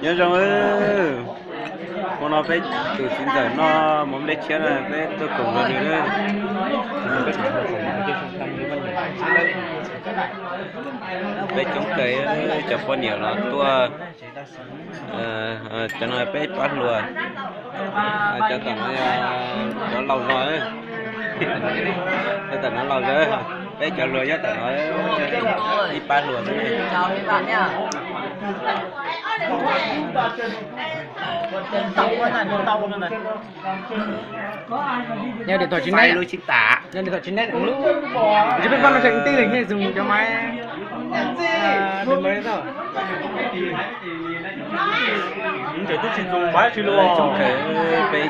Nyob zoo, hmo no peb tus txiv ntxawm no mus nplej tshiab na, peb tuaj koom nrog nws na. Peb coob kawg, cov poj niam los tuaj. Cov no peb pab hluas, cov tom no cov laus no, cov tom no laus lawm, peb cov hluas nyob tom no, ib pab hluas xwb. Nyob điện thoại tsis neb, lub tsis tag, nyob điện thoại tsis neb lub, tsis peb pab no tseem tij li nyiaj zoom cov maiv. Tsis tsis peb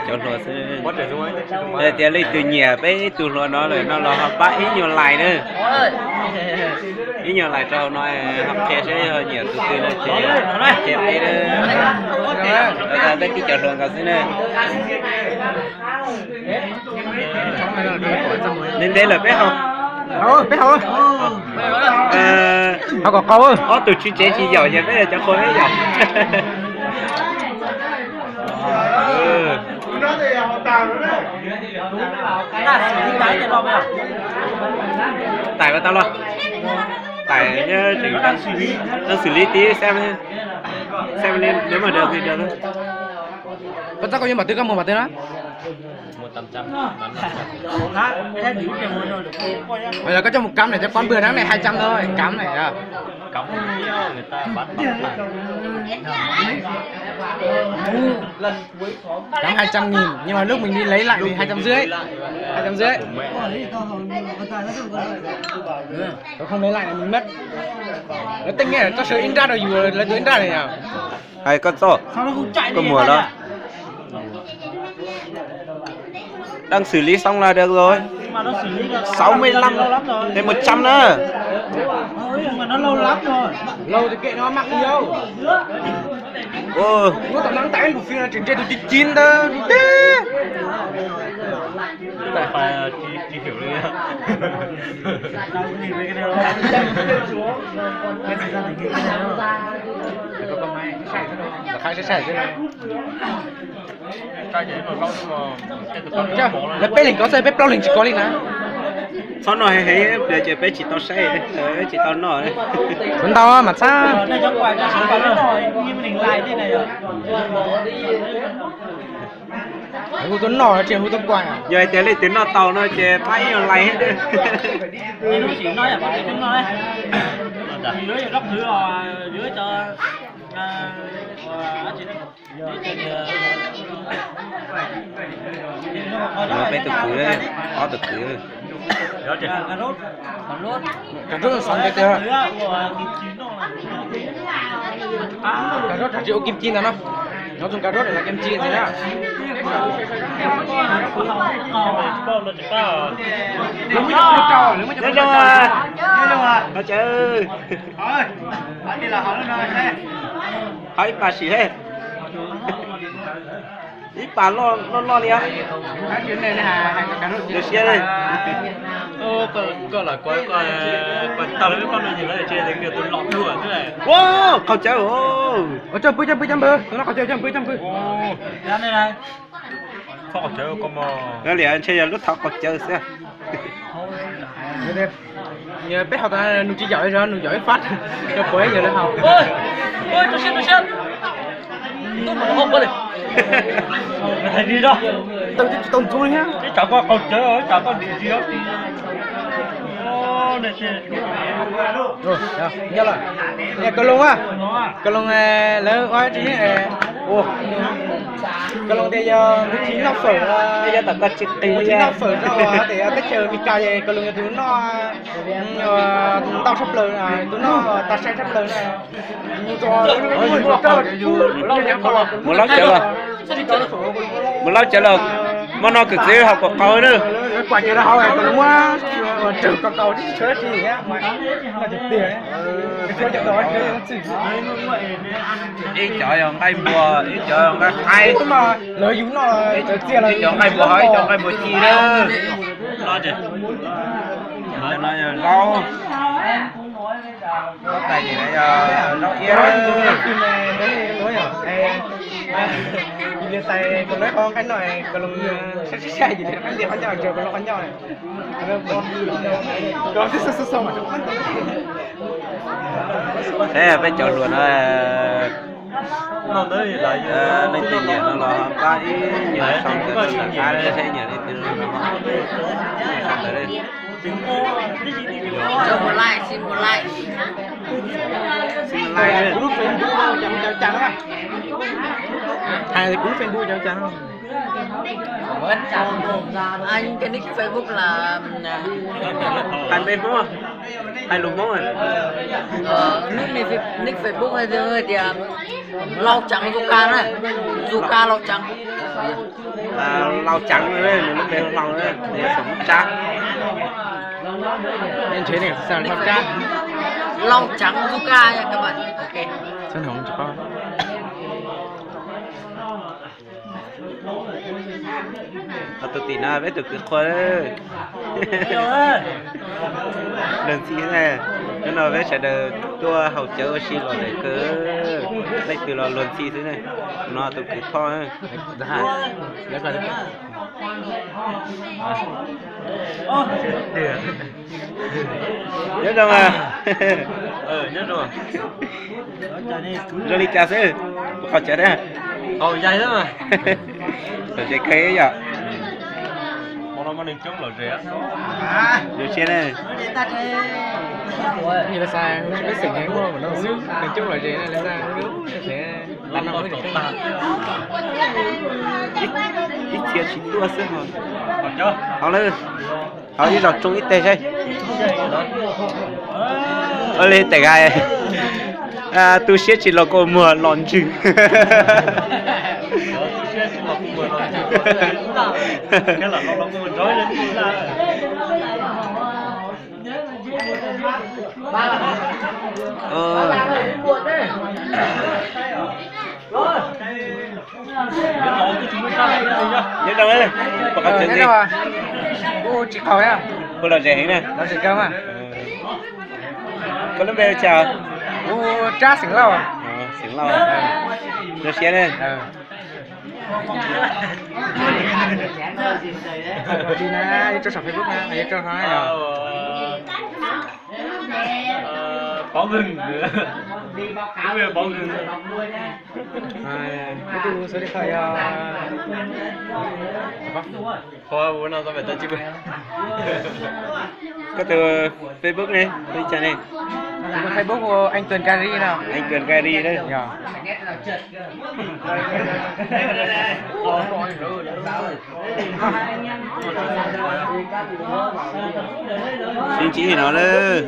cov hluas xwb. Tias leej twg nyiam peb ib tug hluas no lawm no los ho pab ib nyuag like na. Ib nyuag like rau hauv no, ho qhia seb yog nyiam tus twg no ces qhia peb na. Peb tib cov hluas nkaus xwb na. Ntev ntev lawm peb haus, peb haus, haus kom qau. Ob tug tsis tsev tsis yaum ces peb cov qhua peb yaum. Tải vào tao lo. Tải nhớ, đang xử lý tí xem, xem nếu mà được thì được thôi. Koj txhob koj yuav npam twg koj mus npam twg na. Mas yog koj coj mus cắm này cho con vừa nắng này hai trăm thôi, cắm này à. Cắm hai trăm nghìn nhưng mà lúc mình đi lấy lại thì hai trăm rưỡi. Hai trăm rưỡi. Còn không lấy lại là mình mất. Nó tức nghĩa là có sự in rát rồi dù lấy tôi in rát này nhỉ. Hay có cho. Có mùa đó. Đang xử lý xong là được rồi. Sáu mươi lăm đến một trăm nữa. Lâu thì kệ nó, mắc gì đâu. Ôi. Nó tao nắng tái một phiên là chuyển trên tụi chín chín đó. Tài khoản chi, chi hiểu luôn. Khai sai sai thế này. Lawv peb leeg kov xwb, peb plaub leeg tsis kov li na. Txhob noj heev heev ces peb tsis tau saib, tsis tau noj. Ntau mas txhob. Hu tuaj noj tsis hu tuaj kuaj. Yog hais tias leej twg noj tau no ces pab ib nyuag like thiab. Peb tus kwv, ob tus kwv. Cà rốt xoắn cái tơ. Cà rốt hạt rượu kim chi nào nó. Nó dùng cà rốt để làm kim chi gì đó. Lưới mới cho trâu, lưới mới cho trâu. Nó chứ. Hov ib pas sim he. Ib pas loj loj li. Koj los kuv kuv tau lawv peb pab no ces lawv tsis hais tias tus los dua xwb. Qaug cawv. Coj pw coj pw coj pw, tus no qaug cawv coj pw coj pw. Liam ntshe yog lub thov qaug cawv xwb. Peb haus tas nws tsis yaum zog, nws yaum ib fab rau puas yog lawv haus. Tau tsis tau ntxuv li thiab. Nyob lawm, Kaus Loos a, Kaus Loos lawv ua tsis, Kaus Loos tias yog kuv tsis noj fawm, kuv tsis noj fawm rau tias teb chaws Meskas es Kaus Loos yog tus noj ntau tshaj plaws, tus noj tas sai tshaj plaws na. Mus laub cawv los, mus laub cawv los, hmo no kwv txiv haus kom qaug na. Ib cov yog nqaij npua, ib cov yog nqaij qaib, ib cov nqaij npua hov, ib cov nqaij npua ci na. Zaub, zaub tais ces yog zaub iab. Yus niag tais kom lawv qhov nqaij no kom loo saib saib yus niag qab lias qhov ncauj, kom loo qhov ncauj. Saib peb cov hluas no, leej twg nyiam no los pab ib nyuag sau ntawv rau ntawm qab saib nyiam leej twg no los sau ntawv. Kuv lub Facebook cov cas no, hais kuv lub Facebook cov cas no. Anh cái nick Facebook là, hais npe Hmoob, hais lus Hmoob. Ờ, nick, nick Facebook hay tias Lau Trắng Zuka na, Zuka Lau Trắng. Lau Trắng, nws lub npe hu Lau, nws yog xeem Hmoob Tsab. Lau Trắng Zuka nha các bạn. Ok. Tus tim no peb tus kwv qhua, luag ntxhi na. Hnub no peb sawv daws tuaj haus cawv ua si los lawm kawg, leej twg los luag ntxhi xwb na. Tus no tus kwv Thoj. Nyob zoo mas. Zoo li cas xwb, puas qhov tsev thiab? Haus cawv xwb mas. Tom tsev kawg yom. Zoo siab ne. Ib txhia tsis tuaj xwb ho. Hauv lawm. Hauv ib zaug tsoo ib teg saib. Ua li tes hais, tu siab tsis los kua muag los ntswg. Nyob zoo, puas qhov tsev ntxiv? Kuv tsis qaug, kuv lom zem heev na. Koj lub npe hu cas? Kuv Tsab Xeem Lauj. Xeem Lauj, zoo siab ne. Ib tsob saum Facebook na, ib tsob no. Pov Vwg, Pov Vwg. Ib tug số điện thoại yog, qhov no tau pem tau tsis pw. Koj tus Facebook ne, li cas ne? Facebook anh Tuần Gary no. Anh Tuần Gary đấy. Sib ntsib no lawm.